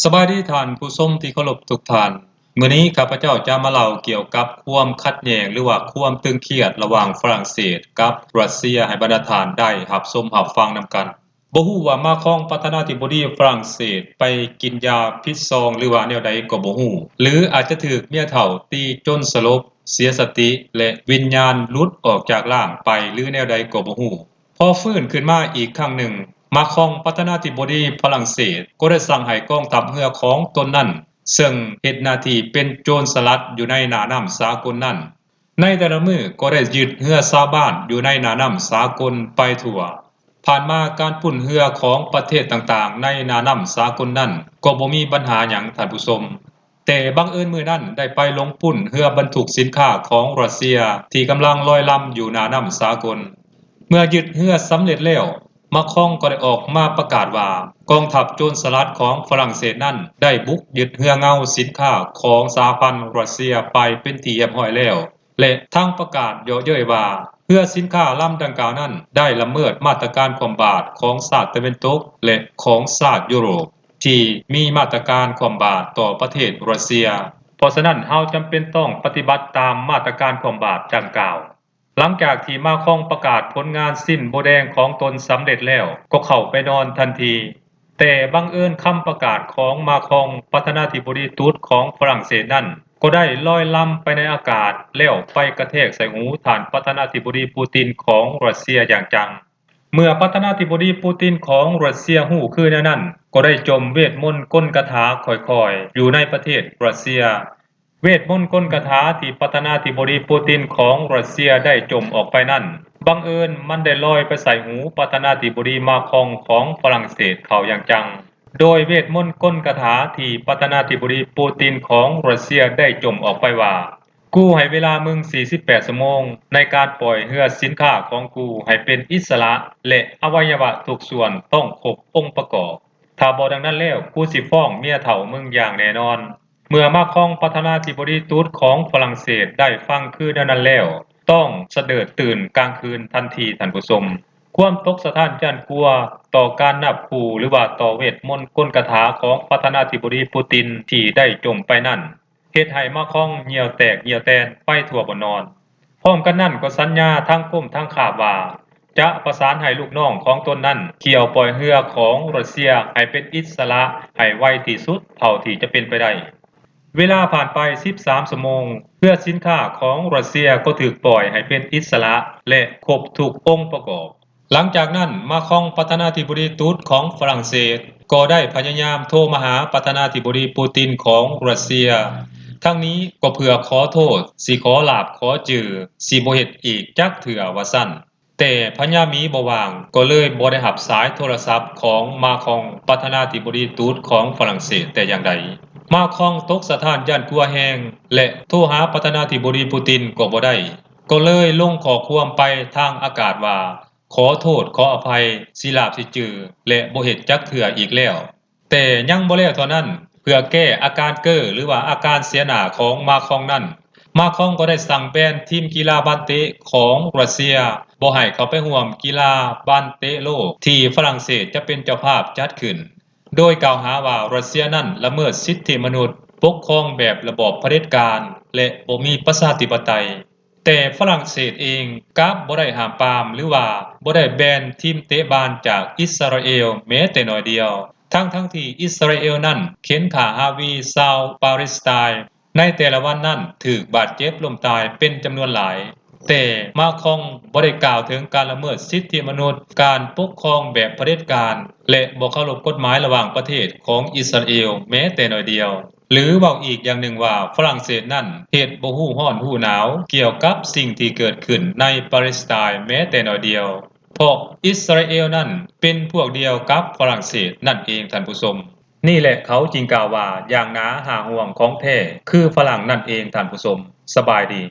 ສະບາຍດີທ່ານຜູ້ຊົມທີ່ເຄົາລົບທຸກທ່ານ. ມື້ນີ້ຂ້າພະເຈົ້າຈະມາເລົ່າກ່ຽວກັບຄວາມຂັດແຍ່ງ ຫຼືວ່າຄວາມຕຶງຄຽດລະຫວ່າງຝຣັ່ງເສດກັບຣັດເຊຍ ໃຫ້ບັນດາທ່ານໄດ້ຮັບຊົມຮັບຟັງນຳກັນ. ບໍ່ຮູ້ວ່າມາຄອງປະທານາທິບໍດີຝຣັ່ງເສດໄປກິນຢາຜິດຊອງ ຫຼືວ່າແນວໃດກໍບໍ່ຮູ້ ຫຼືອາດຈະຖືກເມຍເຖົ້າຕີຈົນສະຫຼົບ ເສຍສະຕິ ແລະ ວິນຍານຫຼຸດອອກຈາກຮ່າງໄປ ຫຼືແນວໃດກໍບໍ່ຮູ້. ພໍຟື້ນຂຶ້ນມາອີກຄັ້ງໜຶ່ງ, ມາຄອງປະທານາທິບໍດີຝຣັ່ງເສດກໍໄດ້ສັ່ງໃຫ້ກອງທັບເຮືອຂອງຕົນນັ້ນ ເຊິ່ງເຮັດໜ້າທີ່ເປັນໂຈນສະຫຼັດຢູ່ໃນໜ້ານ້ຳສາກົນນັ້ນ ໃນແຕ່ລະມື້ກໍໄດ້ຍຶດເຮືອຊາວບ້ານຢູ່ໃນໜ້ານ້ຳສາກົນໄປທົ່ວ. ຜ່ານມາການປຸ້ນເຮືອຂອງປະເທດຕ່າງໆໃນໜ້ານ້ຳສາກົນນັ້ນກໍບໍ່ມີບັນຫາຫຍັງທ່ານຜູ້ຊົມ. ແຕ່ບັງເອີນມື້ນັ້ນໄດ້ໄປຫຼົງປຸ້ນເຮືອບັນທຸກສິນຄ້າຂອງຣັດເຊຍທີ່ກຳລັງລອຍລຳຢູ່ໜ້ານ້ຳສາກົນ. ເມື່ອຍຶດເຮືອສຳເລັດແລ້ວ, ມາຄອງກໍໄດ້ອອກມາປະກາດວ່າ ກອງທັບໂຈນສະຫຼັດຂອງຝຣັ່ງເສດນັ້ນໄດ້ບຸກຍຶດເຮືອເງົາສິນຄ້າຂອງສະຫະພັນຣັດເຊຍໄປເປັນທີ່ຮຽບຮ້ອຍແລ້ວ ແລະ ທັງປະກາດເຍາະເຍີ້ຍວ່າ ເຮືອສິນຄ້າລຳດັ່ງກ່າວນັ້ນໄດ້ລະເມີດມາດຕະການຄວ່ຳບາດຂອງຊາດຕາເວັນຕົກ ແລະ ຂອງຊາດຢູໂຣບ ທີ່ມີມາດຕະການຄວ່ຳບາດຕໍ່ປະເທດຣັດເຊຍ. ເພາະສະນັ້ນເຮົາຈຳເປັນຕ້ອງປະຕິບັດຕາມມາດຕະການຄວ່ຳບາດດັ່ງກ່າວ. ຫຼັງຈາກທີ່ມາຄອງປະກາດຜົນງານຊີ້ນໂບແດງຂອງຕົນສຳເລັດແລ້ວ ກໍເຂົ້າໄປນອນທັນທີ. ແຕ່ບັງເອີນຄຳປະກາດຂອງມາຄອງປະທານາທິບໍດີຕຸດຂອງຝຣັ່ງເສດນັ້ນ ກໍໄດ້ລອຍລຳໄປໃນອາກາດ ແລ້ວໄປກະແທກໃສ່ຫູທ່ານປະທານາທິບໍດີປູຕິນຂອງຣັດເຊຍຢ່າງຈັງ. ເມື່ອປະທານາທິບໍດີປູຕິນຂອງຣັດເຊຍຮູ້ຄືແນວນັ້ນ ກໍໄດ້ຈົ່ມເວດມົນກົນກະຖາຄ່ອຍໆຢູ່ໃນປະເທດຣັດເຊຍ. ເວດມົນກົນກະຖາທີ່ປະທານາທິບໍດີປູຕິນຂອງຣັດເຊຍໄດ້ຈົ່ມອອກໄປນັ້ນ ບັງເອີນມັນໄດ້ລອຍໄປໃສ່ຫູປະທານາທິບໍດີມາຄອງຂອງຝຣັ່ງເສດເຂົ້າຢ່າງຈັງ. ໂດຍເວດມົນກົນກະຖາທີ່ປະທານາທິບໍດີປູຕິນຂອງຣັດເຊຍໄດ້ຈົ່ມອອກໄປວ່າ ກູໃຫ້ເວລາມຶງສີ່ສິບແປດຊົ່ວໂມງໃນການປ່ອຍເຮືອສິນຄ້າຂອງກູໃຫ້ເປັນອິດສະຫຼະ ແລະ ອະໄວຍະວະທຸກສ່ວນຕ້ອງຄົບອົງປະກອບ. ຖ້າບໍ່ດັ່ງນັ້ນແລ້ວ ກູຊິຟ້ອງເມຍເຖົ້າມຶງຢ່າງແນ່ນອນ. ເມື່ອມາຄອງປະທານາທິບໍດີຕຸດຂອງຝຣັ່ງເສດໄດ້ຟັງຄືແນວນັ້ນແລ້ວ ຕ້ອງສະເດີດຕື່ນກາງຄືນທັນທີທ່ານຜູ້ຊົມ. ຄວາມຕົກສະທ້ານຢ້ານກົວຕໍ່ການນາບຂູ່ ຫຼືວ່າຕໍ່ເວດມົນກົນກະຖາຂອງປະທານາທິບໍດີປູຕິນທີ່ໄດ້ຈົ່ມໄປນັ້ນ ເຮັດໃຫ້ມາຄອງຍ່ຽວແຕກຍ່ຽວແຕນໄປທົ່ວບ່ອນນອນ. ພ້ອມກັນນັ້ນກໍສັນຍາທັງກົມທັງຄາບວ່າ ຈະປະສານໃຫ້ລູກນ້ອງຂອງຕົນນັ້ນ ກ່ຽວປ່ອຍເຮືອຂອງຣັດເຊຍໃຫ້ເປັນອິດສະຫຼະໃຫ້ໄວທີ່ສຸດເທົ່າທີ່ຈະເປັນໄປໄດ້. ເວລາຜ່ານໄປສິບສາມຊົ່ວໂມງ, ເຮືອສິນຄ້າຂອງຣັດເຊຍກໍຖືກປ່ອຍໃຫ້ເປັນອິດສະຫຼະ ແລະ ຄົບທຸກອົງປະກອບ. ຫຼັງຈາກນັ້ນ, ມາຄອງປະທານາທິບໍດີຕຸດຂອງຝຣັ່ງເສດ ກໍໄດ້ພະຍາຍາມໂທມາຫາປະທານາທິບໍດີປູຕິນຂອງຣັດເຊຍ, ທັງນີ້ກໍເພື່ອຂໍໂທດ, ຊິຂໍລາບຂໍຈື່, ຊິບໍ່ເຮັດອີກຈັກເທື່ອວ່າຊັ້ນ. ແຕ່ພະຍາມີບໍ່ວ່າງ ກໍເລີຍບໍ່ໄດ້ຮັບສາຍໂທລະສັບຂອງມາຄອງປະທານາທິບໍດີຕຸດຂອງຝຣັ່ງເສດແຕ່ຢ່າງໃດ. ມາຄອງຕົກສະທ້ານຢ້ານກົວແຮງ ແລະ ໂທຫາປະທານາທິບໍດີປູຕິນກໍບໍ່ໄດ້, ກໍເລີຍລົງຂໍ້ຄວາມໄປທາງອາກາດວ່າ ຂໍໂທດ, ຂໍອະໄພ, ຊິລາບຊິຈື່ ແລະ ບໍ່ເຮັດຈັກເທື່ອອີກແລ້ວ. ແຕ່ຍັງບໍ່ແລ້ວເທົ່ານັ້ນ, ເພື່ອແກ້ອາການເກີ ຫຼືວ່າອາການເສຍໜ້າຂອງມາຄອງນັ້ນ, ມາຄອງກໍໄດ້ສັ່ງແບນທີມກິລາບານເຕະຂອງຣັດເຊຍ ບໍ່ໃຫ້ເຂົ້າໄປຮ່ວມກິລາບານເຕະໂລກທີ່ຝຣັ່ງເສດຈະເປັນເຈົ້າພາບຈັດຂຶ້ນ, ໂດຍກ່າວຫາວ່າຣັດເຊຍນັ້ນລະເມີດສິດທິມະນຸດ, ປົກຄອງແບບລະບອບຜະເດັດການ ແລະ ບໍ່ມີປະຊາທິປະໄຕ. ແຕ່ຝຣັ່ງເສດເອງກັບບໍ່ໄດ້ຫ້າມປາມ ຫຼືວ່າບໍ່ໄດ້ແບນທີມເຕະບານຈາກອິດສະຣາເອວແມ້ແຕ່ໜ້ອຍດຽວ, ທັງໆທີ່ອິດສະຣາເອວນັ້ນເຂັນຂ້າຮາວີຊາວປາເລສໄຕນໃນແຕ່ລະວັນນັ້ນຖືກບາດເຈັບລົ້ມຕາຍເປັນຈຳນວນຫຼາຍ. ແຕ່ມາຄອງບໍ່ໄດ້ກ່າວເຖິງການລະເມີດສິດທິມະນຸດ, ການປົກຄອງແບບຜະເດັດການ ແລະ ບໍ່ເຄົາລົບກົດໝາຍລະຫວ່າງປະເທດຂອງອິດສະຣາເອວແມ້ແຕ່ໜ້ອຍດຽວ. ຫຼືເວົ້າອີກຢ່າງໜຶ່ງວ່າ ຝຣັ່ງເສດນັ້ນເຮັດບໍ່ຮູ້ຮ້ອນຮູ້ໜາວກ່ຽວກັບສິ່ງທີ່ເກີດຂຶ້ນໃນປາເລສໄຕນແມ້ແຕ່ໜ້ອຍດຽວ, ເພາະອິດສະຣາເອວນັ້ນເປັນພວກດຽວກັບຝຣັ່ງເສດນັ້ນເອງທ່ານຜູ້ຊົມ. ນີ້ແຫຼະເຂົາຈຶ່ງກ່າວວ່າຢ່າງໜາຫາຫ່ວງຂອງແທ້ຄືຝຣັ່ງນັ້ນເອງທ່ານຜູ້ຊົມ. ສະບາຍດີ.